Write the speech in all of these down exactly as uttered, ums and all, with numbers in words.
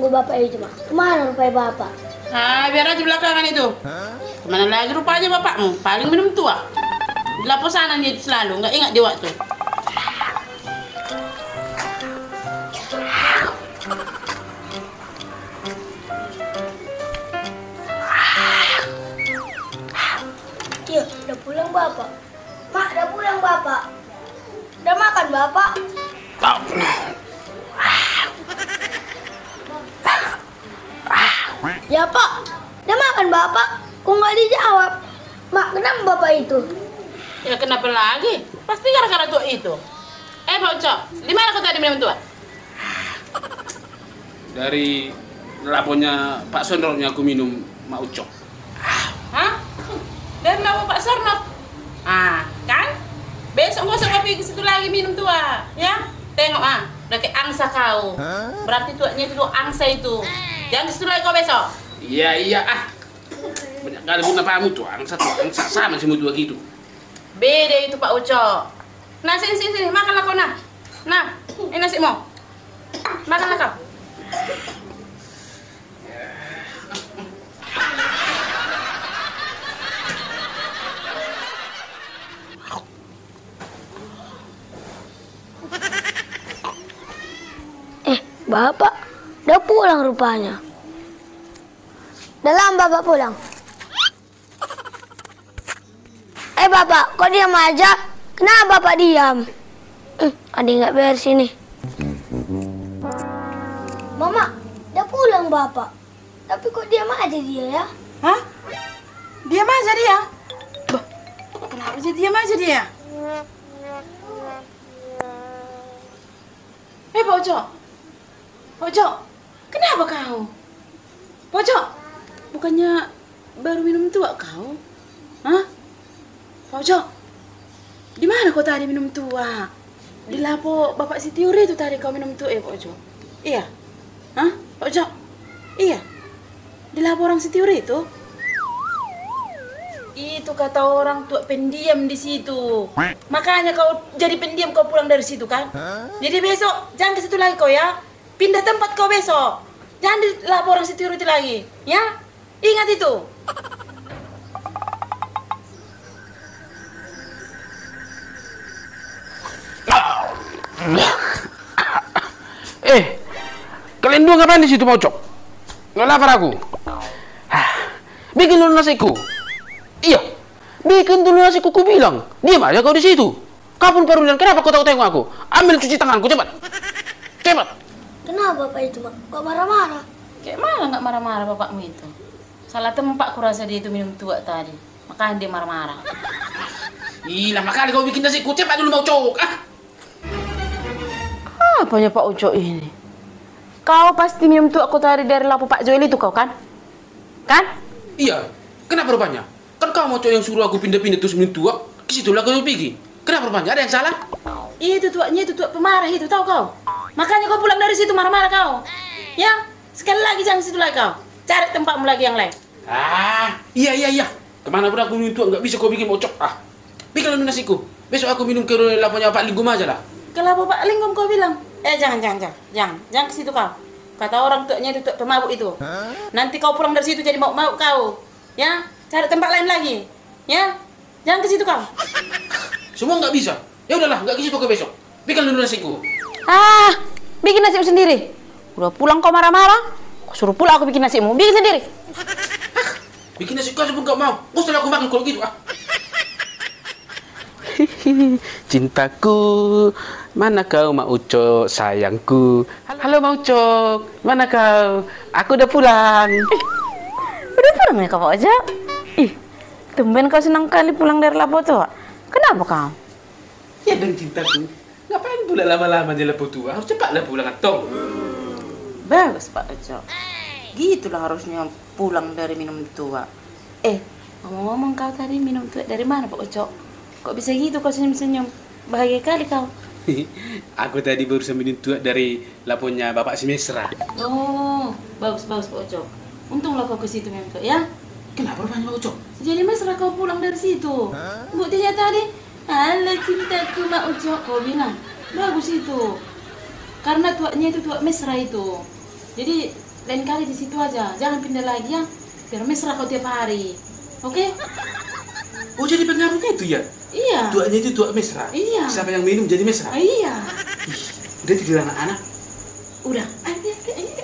Bapak itu, Mak. Kemana rupanya Bapak? Ah, biar aja belakangan itu. Kemana lagi rupanya bapakmu? Paling minum tua. Di lapo sana dia selalu, nggak ingat di waktu. Iya, udah pulang Bapak. Mak, udah pulang Bapak. Udah makan Bapak? Ya, Pak. Udah makan Bapak? Kok nggak dijawab? Mak, kenapa Bapak itu? Ya, kenapa lagi? Pasti gara-gara tua itu. Eh, Pak Ucok, di mana kau tadi minum tua? Dari laponya Pak Sonrok ni aku minum, Mak Ucok. Hah? Dari lapo Pak Sonrok? Ah, kan? Besok nggak usah kau pigi situ lagi minum tua, ya? Tengok ah, udah kayak angsa kau. Berarti tuanya itu tuh angsa itu. Jangan ke situ lagi kau besok. Iya, iya, ah. Banyak kali guna pamu tuh angsa, tuh angsa sama si mutua gitu. Beda itu Pak Ucok. Nah, sini, sini, sini, makanlah kau nah. Nah, ini nasimu. Makanlah kau. Eh, Bapak, udah pulang rupanya. Udah lama Bapak pulang. Eh, Bapak, kok diam aja? Kenapa Bapak diam? Hmm, ada yang nggak beres ini. Mama, udah pulang Bapak. Tapi kok diam aja dia ya? Hah? Diam aja dia? Bah, kenapa jadi diam aja dia? Eh, Pak Ucok. Pak Ucok, kenapa kau? Pak Ucok, bukannya baru minum tua kau? Hah? Pak Ucok, di mana kau tadi minum tua? Di lapo Bapak Sitiur itu tadi kau minum tua, ya, Pak Ucok? Iya? Hah? Pak Ucok? Iya? Di lapo orang Sitiur itu? Itu kata orang tua pendiam di situ. Makanya kau jadi pendiam, kau pulang dari situ, kan? Jadi besok jangan ke situ lagi kau, ya. Pindah tempat kau besok. Jangan di lapo orang Sitiur itu lagi, ya. Ingat itu. Eh, kalian dua ngapain di situ, Pak Ucok? Nggak lapar aku. Bikin dulu nasiku. Iya, bikin dulu nasiku, ku bilang. Diam aja kau di situ. Kau pun Parundilan, kenapa kau tengok-tengok aku? Ambil cuci tanganku, cepat. Cepat. Kenapa Bapak itu, Mak? Kok marah-marah? Kayak mana nggak marah-marah bapakmu itu? Salah tempat kurasa dia itu minum tua tadi. Makanya dia marah-marah. Ih, lama kali kau bikin nasiku, cepat dulu Mak Ucok. Ah. Apanya Pak Ucok ini? Kau pasti minum tua kau tadi dari lapo Pak Joel itu kau, kan? Kan? Iya, kenapa rupanya? Kan kau Mak Ucok yang suruh aku pindah-pindah terus minum tua, ke situ lah kau pigi. Kenapa rupanya? Ada yang salah? Itu tuanya itu tua pemarah itu, tahu kau? Makanya kau pulang dari situ marah-marah kau. Ya, sekali lagi jangan situ lagi kau. Cari tempatmu lagi yang lain. Ah, iya, iya, iya. Kemana pun aku minum tua, nggak bisa kau bikin Mak Ucok. Ah, bikin dulu nasiku. Besok aku minum ke laponya Pak Linggom aja lah. Ke lapo Pak Linggom kau bilang? Eh, jangan, jangan, jangan. Jangan, jangan ke situ kau. Kata orang tuanya itu tua pemabuk itu. Nanti kau pulang dari situ jadi mabuk-mabuk kau. Ya, cari tempat lain lagi. Ya, jangan ke situ kau. Semua nggak bisa. Ya udahlah, nggak ke situ kau besok. Bikin dulu nasiku. Ah, bikin nasimu sendiri. Udah pulang kau marah-marah, kau suruh pula aku bikin nasimu. Bikin sendiri. Bikin nasiku aja pun nggak mau. Nggak usah aku makan kalau gitu ah. Cintaku, mana kau Mak Ucok sayangku? Halo Mak Ucok, mana kau? Aku udah pulang. Ih, udah pulang ya kau Mak Ucok? Ih, tumben kau senang kali pulang dari lapo tua. Kenapa kau? Ya dong cintaku, ngapain pula lama-lama di lapo tua? Harus cepatlah pulang atong. Bagus Pak Ucok. Gitulah harusnya pulang dari minum tua. Eh, ngomong-ngomong kau tadi minum tua dari mana Pak Ucok? Kok bisa gitu kau senyum-senyum? Bahagia kali kau. Aku tadi barusan minum tua dari laponya Bapak si Mesra. Oh, bagus, bagus Pak Ucok. Untunglah kau ke situ minum tua ya. Kenapa rupanya Mak Ucok? Jadi mesra kau pulang dari situ. Buktinya tadi, "Halo cintaku Mak Ucok," kau bilang. Bagus itu. Karena tuanya itu tua mesra itu. Jadi Lain kali di situ aja, jangan pindah lagi ya. Biar mesra kau tiap hari. Oke? Oh, jadi pengaruhnya itu ya? Iya. Tuaknya itu tuak mesra? Iya. Siapa yang minum jadi mesra? Iya. Ih, udah tidur anak-anak? Udah. Ayo, ayo, ayo, ayo.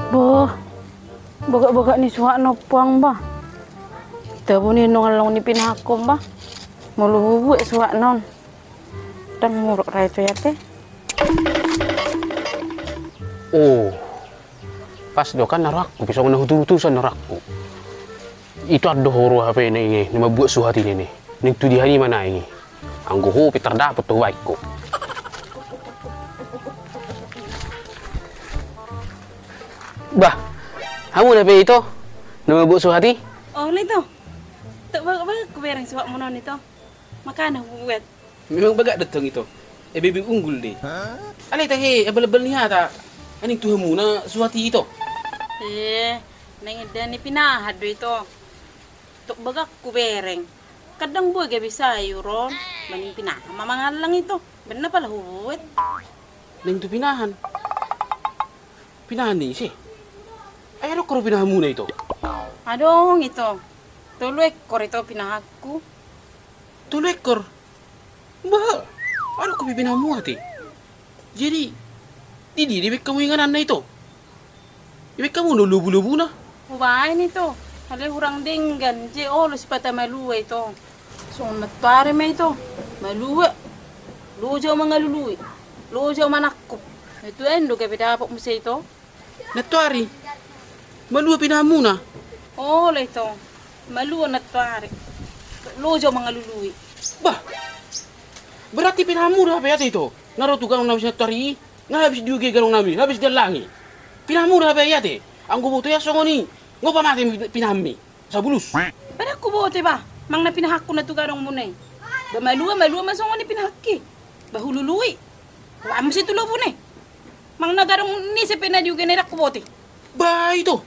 Boh, bagak-bagak ni suhut na puang bah. Tabuni nunga long ni pinahakku bah. Molo hubuat suhut non. Ndang muruk ra ito ya te. Oh. Pas do kan na rohangku, pe songon na huturutusan na rohangku. Ito an do huroha hape na inge, na mambuat suhut i na inge. Naeng tu diha ni ma na inge. Anggo ho pe tardapot tu baen ho. Bah, hamu na pe ito, na mambuat suhut i? Olo ito. Tok bagak-bagak hubereng suhutmuna on ito. Makana hubuat. Memang bagak do tong ito. Bebe unggul do i. Alai tahe abal-abal ni hata. Naeng tu hamuna suhut i ito. Eh, naeng indahan ni pinahan do ito. Tok bagak hubereng. Kadang boi gabe sayur on. Maning pinahan ma mangallang ito. Baen na pala hubuat. Naeng tu pinahan. Pinahan ni ise? Ai adong do pinahanmuna ito? Adong ito. Tolu ekor ito pinahanku. Tolu ekor? Bah, adong do pe pinahanmuna ate. Jadi, di dia dibaen hamu ingananna ito? Dibaen hamu do lobu-lobuna? Hubaen ito. Alai hurang denggan, je olo sipata malua ito. Songon nantoari ma ito, malua. Loja au mangalului. Loja au manangkup. Na tuaen do gabe dapot muse ito. Nantoari? Malua pinahanmuna? Olo ito. Malua nantoari. Loja au mangalului. Bah. Berarti pinahanmuna hape ate ito. Na ro tu gadong nami nantoari i. Nga habis diuge gadong nami, habis diallangi. Pinahanmuna hape ate. Anggo boto i songon i. Nga pe mate pinahanmi. Sabulus. Ba ndang huboto bah, manang na pinahanku na tu gadongmuna i. Ba malua, malua ma songon i pinahanki. Ba hulului. Ba muse tu lobuna i. Manang na gadong ni ise pe na diuge na i ndang huboto. Ba ito.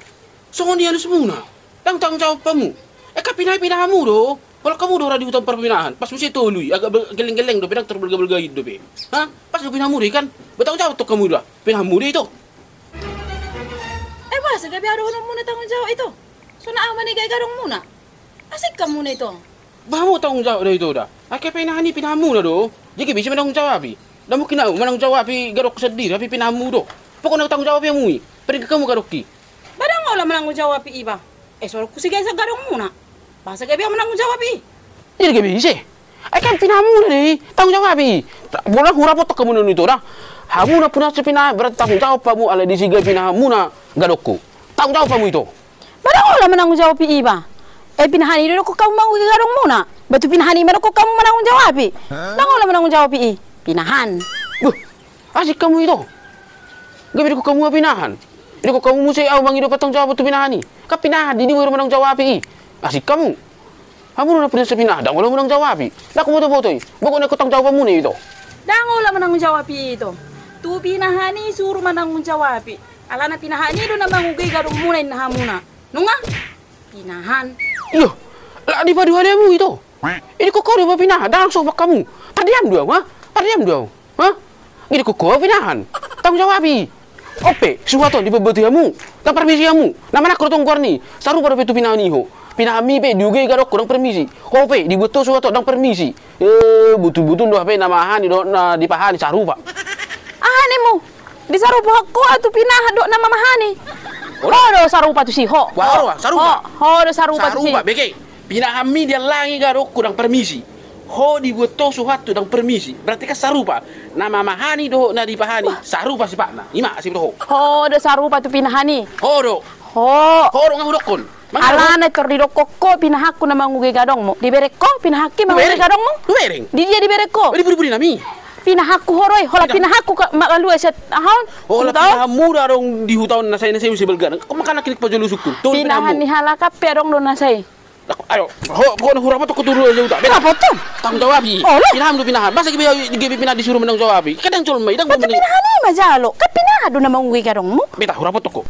Songon i alusmuna. Ndang tanggung jawab hamu. Eka pinahan i pinahanmu do. Holan hamu do ra di huta on parpinahan. Pas muse tolu i. Agak gelleng-gelleng dope, ndang tarbolga-bolga i dope. Ha? Pas do pinahanmu do i kan. Ba tanggung jawab tong hamu do. Pinahanmu do ito. Eh, boasa gabe adohononmuna tanggung jawab ito? Songon ahu manegak i gadongmuna. Asing hamuna ito. Bah, hamu tanggung jawab do ito da. Ake pinahan i pinahanmuna do. Jadi gabe ise mananggung jawab i? Ndang mungkin ahu mananggung jawab i gadongku sandiri, hape pinahanmu do. Pokokna tanggung jawab i hamu i. Paringkot hamu gadongki. Ba ndang olo mananggung jawab i bah. Eh, songon husigaisa gadongmuna. Boasa gabe ahu mananggung jawab i? Jadi gabe ise? Ai kan pinahanmuna do i, tanggung jawab i. Bola hurapot tong hamu na ito da. Hamu na pinahan si pinahan, berarti tanggung jawab hamu alai disi gabe pinahanmuna gadongku. Tanggung jawab hamu ito. Ba ndang olo mananggung jawab i bah. Eh, pinahan i do dokkon hamu manguge gadongmuna. Ba tu pinahan i ma dokkon hamu mananggung jawab i. Ndang olo mananggung jawab i. Pinahan. Beuh. Asing hamu ito. Gabe didokkon hamu pinahan. Didokkon hamu muse ahu mangido patanggung jawab tu pinahan i. Kan pinahan di dia ma mananggung jawab i. Asing hamu. Hamu do na pinahan si pinahan, ndang olo mananggung jawab i. Ndang huboto-boto i. Pokokna ingkon tanggung jawab hamuna ito. Ndang olo mananggung jawab i ito. Tu pinahan i suru mananggung jawab i. Alana pinahan i do na manguge gadongmuna inna hamuna. Nunga? Pinahan. Iyo. Lah dipaduahali hamu ito. Didokkon ho do ba pinahan, ndang sopak hamu. Tardiam do ahu, ha? Tardiam do ahu, ha? Didokkon ho pinahan. Tanggung jawab i. On pe, suhat on dipambuati hamu. Ndang parmisi hamu. Na manangko do tong goarni. Sarupa dope tu pinahan i ho. Pinahanmi pe diuge gadongku ndang parmisi. Ho pe, dibuat ho suhat on ndang parmisi. Eh, butul-butul do hape na mamahani dohot na dipahani sarupa. Aha ninmu? Disarupa ho tu pinahan dohot na mamahani. Ho do sarupa tusi ho. Ho do sarupa. Ho do sarupa tusi. Sarupa, bege. Pinahanmi diallangi gadongku ndang parmisi. Ho dibuat ho suhat tu ndang parmisi. Berarti kan sarupa. Na mamahani dohot na dipahani sarupa sipatna. Ima asi ho. Ho do sarupa tu pinahan i. Ho do. Ho. Ho do nga hudokkon. Alana tor didokkon ho pinahanku na manguge gadongmu. Dibereng ho pinahanki manguge gadongmu. Hubereng. Di dia dibereng ho? Di pudi-pudi nami. Pinahanku ho do i, holan pinahanku ma malua sian aha on. Holan pinahanmu do adong di huta on na sai, na sai muse balga. Makana kilik pajolo sungkun. Pinahan ni halak an pe adong do na sai. Ayo, ho, pokokna hurapot ho tu dia huta. Beta. Hurapot ho? Tanggung jawab i. Pinahan do pinahan. Boasa gabe, gabe pinahan disuru mananggung jawab i? Kadang jolma i ndang. Ba tu pinahan i ma jalo. Kan pinahan do na manguge gadongmu. Beta, hurapot ho.